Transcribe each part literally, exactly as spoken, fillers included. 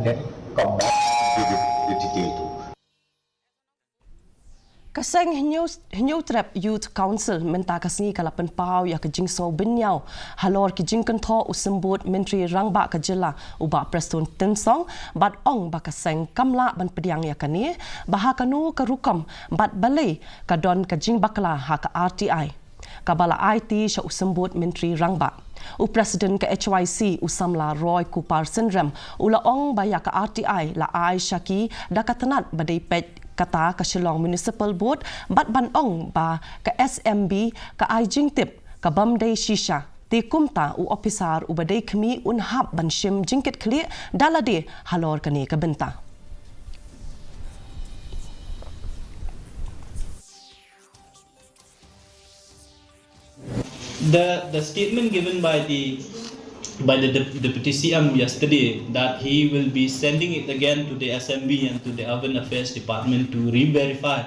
Come back with the detail too. Ka seng Hynñiew Hynñiewtrep Youth Council mynta ka sngi ka la pynpaw ïa ka jingsngewbynñiaw halor ki jingkynthoh u Symbud Myntri Rangbah ka jylla u Bah Prestone Tynsong, bad ong ba ka seng kam lah ban pdiang ïa kane, ba ha kano ka rukom bad balei ka don ka jingbakla ha ka R T I kaba la aiti sha u Symbud Myntri Rangbah. U President ka H Y C u samla Roy Kupar Synrem u la ong ba ïa ka R T I la ai sha ki da ka tnat ba dei peit kata ka Shillong Municipal Board, bad ban ong ba ka S M B ka ai jingtip ka bym dei shisha. Te kumta u ophisar uba dei khmih un hap ban shim jingkitkhlieh da lade halor kane ka bynta. The the statement given by the by the dep- deputy C M yesterday, that he will be sending it again to the S M B and to the Urban Affairs Department to re-verify,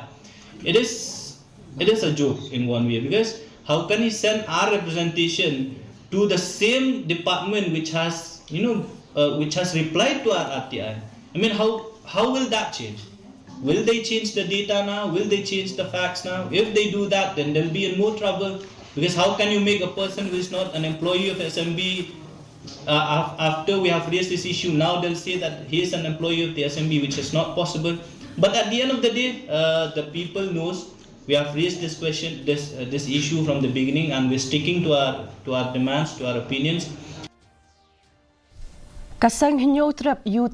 it is it is a joke in one way, because how can he send our representation to the same department which has, you know, uh, which has replied to our R T I? I mean, how how will that change? Will they change the data now? Will they change the facts now? If they do that, then they'll be in more trouble. Because how can you make a person who is not an employee of S M B, uh, af- after we have raised this issue, now they'll say that he is an employee of the S M B, which is not possible. But at the end of the day, uh, the people knows we have raised this question, this uh, this issue from the beginning, and we're sticking to our to our demands, to our opinions. Ka seng Hynñiewtrep Youth